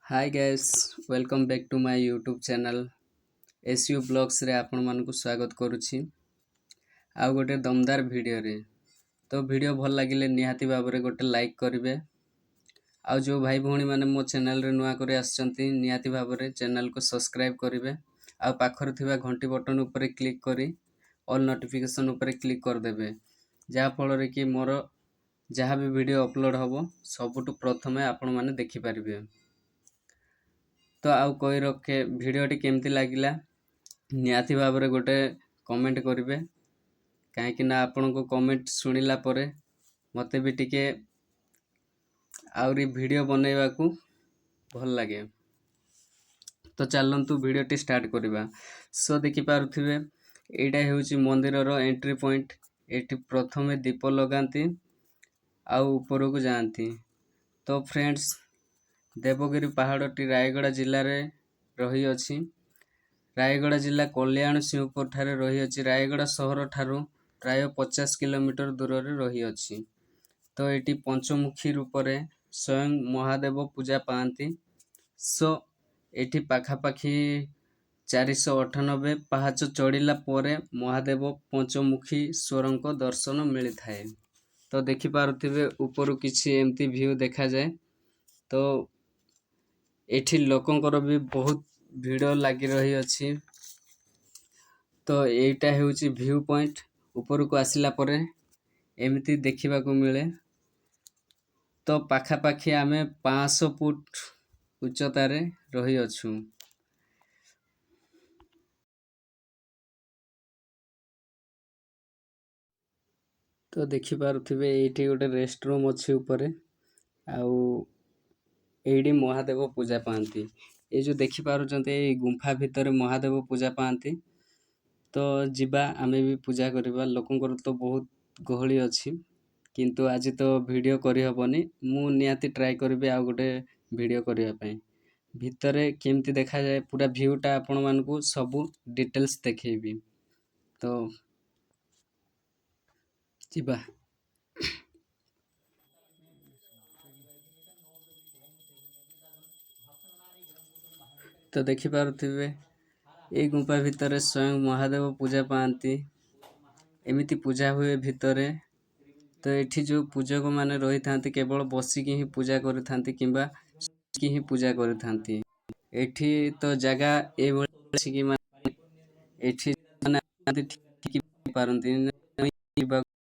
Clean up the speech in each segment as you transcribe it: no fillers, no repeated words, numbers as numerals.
Hi guys, welcome back to my YouTube channel S U ବ୍ଲଗ୍ସରେ ଆପଣମାନଙ୍କୁ ସ୍ୱାଗତ କରୁଛି ଆଉ ଗୋଟେ ଦମଦାର ଭିଡ଼ିଓରେ। ତ ଭିଡ଼ିଓ ଭଲ ଲାଗିଲେ ନିହାତି ଭାବରେ ଗୋଟେ ଲାଇକ୍ କରିବେ, ଆଉ ଯେଉଁ ଭାଇ ଭଉଣୀମାନେ ମୋ ଚ୍ୟାନେଲରେ ନୂଆ କରି ଆସିଛନ୍ତି, ନିହାତି ଭାବରେ ଚ୍ୟାନେଲକୁ ସବସ୍କ୍ରାଇବ୍ କରିବେ ଆଉ ପାଖରେ ଥିବା ଘଣ୍ଟି ବଟନ୍ ଉପରେ କ୍ଲିକ୍ କରି ଅଲ୍ ନୋଟିଫିକେସନ୍ ଉପରେ କ୍ଲିକ୍ କରିଦେବେ, ଯାହାଫଳରେ କି ମୋର ଯାହା ବି ଭିଡ଼ିଓ ଅପଲୋଡ଼ ହେବ ସବୁଠୁ ପ୍ରଥମେ ଆପଣମାନେ ଦେଖିପାରିବେ। ତ ଆଉ କହି ରଖେ, ଭିଡ଼ିଓଟି କେମିତି ଲାଗିଲା ନିହାତି ଭାବରେ ଗୋଟେ କମେଣ୍ଟ କରିବେ, କାହିଁକି ନା ଆପଣଙ୍କ କମେଣ୍ଟ ଶୁଣିଲା ପରେ ମୋତେ ବି ଟିକେ ଆହୁରି ଭିଡ଼ିଓ ବନେଇବାକୁ ଭଲ ଲାଗେ। ତ ଚାଲନ୍ତୁ ଭିଡ଼ିଓଟି ଷ୍ଟାର୍ଟ କରିବା। ସୋ ଦେଖିପାରୁଥିବେ, ଏଇଟା ହେଉଛି ମନ୍ଦିରର ଏଣ୍ଟ୍ରି ପଏଣ୍ଟ। ଏଠି ପ୍ରଥମେ ଦୀପ ଲଗାନ୍ତି ଆଉ ଉପରକୁ ଯାଆନ୍ତି। ତ ଫ୍ରେଣ୍ଡସ୍, ଦେବଗିରି ପାହାଡ଼ଟି ରାୟଗଡ଼ା ଜିଲ୍ଲାରେ ରହିଅଛି। ରାୟଗଡ଼ା ଜିଲ୍ଲା କଲ୍ୟାଣ ସିଂହପୁର ଠାରେ ରହିଅଛି। ରାୟଗଡ଼ା ସହର ଠାରୁ ପ୍ରାୟ 50 କିଲୋମିଟର ଦୂରରେ ରହିଅଛି। ତ ଏଠି ପଞ୍ଚମୁଖୀ ରୂପରେ ସ୍ୱୟଂ ମହାଦେବ ପୂଜା ପାଆନ୍ତି। ସୋ ଏଠି ପାଖାପାଖି 498 ପାହାଚ ଚଢ଼ିଲା ପରେ ମହାଦେବ ପଞ୍ଚମୁଖୀଶ୍ୱରଙ୍କ ଦର୍ଶନ ମିଳିଥାଏ। ତ ଦେଖିପାରୁଥିବେ, ଉପରୁ କିଛି ଏମିତି ଭ୍ୟୁ ଦେଖାଯାଏ। ତ ଏଠି ଲୋକଙ୍କର ବି ବହୁତ ଭିଡ଼ ଲାଗି ରହିଅଛି। ତ ଏଇଟା ହେଉଛି ଭ୍ୟୁ ପଏଣ୍ଟ। ଉପରକୁ ଆସିଲା ପରେ ଏମିତି ଦେଖିବାକୁ ମିଳେ। ତ ପାଖାପାଖି ଆମେ 500 ଫୁଟ ଉଚ୍ଚତାରେ ରହିଅଛୁ। ତ ଦେଖିପାରୁଥିବେ, ଏଇଠି ଗୋଟେ ରେଷ୍ଟ ରୁମ୍ ଅଛି ଉପରେ, ଆଉ ଏଇଠି ମହାଦେବ ପୂଜା ପାଆନ୍ତି। ଏଇ ଯେଉଁ ଦେଖିପାରୁଛନ୍ତି, ଏଇ ଗୁମ୍ଫା ଭିତରେ ମହାଦେବ ପୂଜା ପାଆନ୍ତି। ତ ଯିବା, ଆମେ ବି ପୂଜା କରିବା। ଲୋକଙ୍କର ତ ବହୁତ ଗହଳି ଅଛି, କିନ୍ତୁ ଆଜି ତ ଭିଡ଼ିଓ କରିହେବନି। ମୁଁ ନିହାତି ଟ୍ରାଏ କରିବି ଆଉ ଗୋଟେ ଭିଡ଼ିଓ କରିବା ପାଇଁ। ଭିତରେ କେମିତି ଦେଖାଯାଏ ପୁରା ଭ୍ୟୁଟା ଆପଣମାନଙ୍କୁ ସବୁ ଡିଟେଲ୍ସ ଦେଖେଇବି। ତ ଯିବା। ତ ଦେଖିପାରୁଥିବେ, ଏଇ ଗୁମ୍ଫା ଭିତରେ ସ୍ୱୟଂ ମହାଦେବ ପୂଜା ପାଆନ୍ତି। ଏମିତି ପୂଜା ହୁଏ ଭିତରେ। ତ ଏଠି ଯେଉଁ ପୂଜକମାନେ ରହିଥାନ୍ତି, କେବଳ ବସିକି ହିଁ ପୂଜା କରିଥାନ୍ତି କିମ୍ବା ଶୋଇକି ହିଁ ପୂଜା କରିଥାନ୍ତି। ଏଠି ତ ଜାଗା ଏଇଭଳି ଅଛି କି ମାନେ ଏଠି ମାନେ ଠିକି ପାରନ୍ତି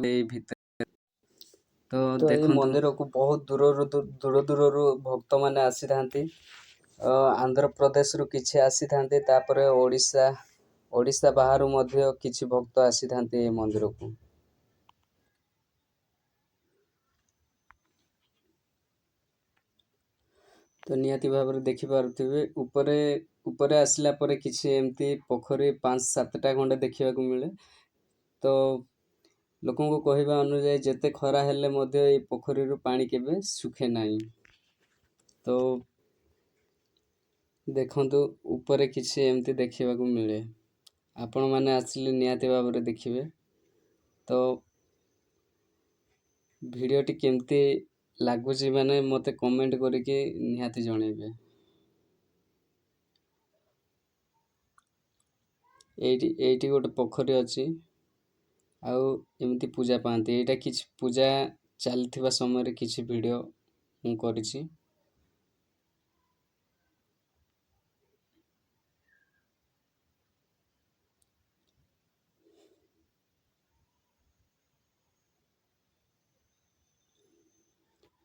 ଏଇ ଭିତରେ। ତ ତ ଏଇ ଦେଖନ୍ତୁ, ମନ୍ଦିରକୁ ବହୁତ ଦୂରରୁ ଦୂର ଦୂରରୁ ଭକ୍ତମାନେ ଆସିଥାନ୍ତି। ଆନ୍ଧ୍ରପ୍ରଦେଶରୁ କିଛି ଆସିଥାନ୍ତି, ତାପରେ ଓଡ଼ିଶା ବାହାରୁ ମଧ୍ୟ କିଛି ଭକ୍ତ ଆସିଥାନ୍ତି ଏଇ ମନ୍ଦିରକୁ। ତ ନିହାତି ଭାବରେ ଦେଖିପାରୁଥିବେ, ଉପରେ ଆସିଲା ପରେ କିଛି ଏମିତି ପୋଖରୀ 5-7ଟା ଖଣ୍ଡେ ଦେଖିବାକୁ ମିଳେ। ତ ଲୋକଙ୍କ କହିବା ଅନୁଯାୟୀ, ଯେତେ ଖରା ହେଲେ ମଧ୍ୟ ଏଇ ପୋଖରୀରୁ ପାଣି କେବେ ଶୁଖେ ନାହିଁ। ତ ଦେଖନ୍ତୁ, ଉପରେ କିଛି ଏମିତି ଦେଖିବାକୁ ମିଳେ। ଆପଣମାନେ ଆସିଲେ ନିହାତି ଭାବରେ ଦେଖିବେ। ତ ଭିଡ଼ିଓଟି କେମିତି ଲାଗୁଛି ମାନେ ମୋତେ କମେଣ୍ଟ କରିକି ନିହାତି ଜଣେଇବେ। ଏଇଠି ଗୋଟେ ପୋଖରୀ ଅଛି ଆଉ ଏମିତି ପୂଜା ପାଆନ୍ତି। ଏଇଟା କିଛି ପୂଜା ଚାଲିଥିବା ସମୟରେ କିଛି ଭିଡ଼ିଓ ମୁଁ କରିଛି।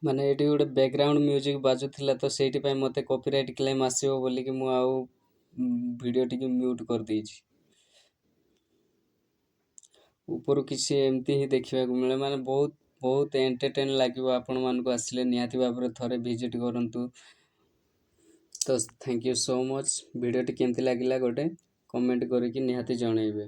ମାନେ ଏଇଠି ଗୋଟେ ବ୍ୟାକଗ୍ରାଉଣ୍ଡ ମ୍ୟୁଜିକ୍ ବାଜୁଥିଲା, ତ ସେଇଥିପାଇଁ ମୋତେ କପିରାଇଟ୍ କ୍ଲେମ୍ ଆସିବ ବୋଲିକି ମୁଁ ଆଉ ଭିଡ଼ିଓଟିକୁ ମ୍ୟୁଟ୍ କରିଦେଇଛି। ଉପରୁ କିଛି ଏମିତି ହିଁ ଦେଖିବାକୁ ମିଳେ, ମାନେ ବହୁତ ବହୁତ ଏଣ୍ଟରଟେନ୍ ଲାଗିବ ଆପଣମାନଙ୍କୁ। ଆସିଲେ ନିହାତି ଭାବରେ ଥରେ ଭିଜିଟ୍ କରନ୍ତୁ। ତ thank you so much. ଭିଡ଼ିଓଟି କେମିତି ଲାଗିଲା ଗୋଟେ କମେଣ୍ଟ କରିକି ନିହାତି ଜଣେଇବେ।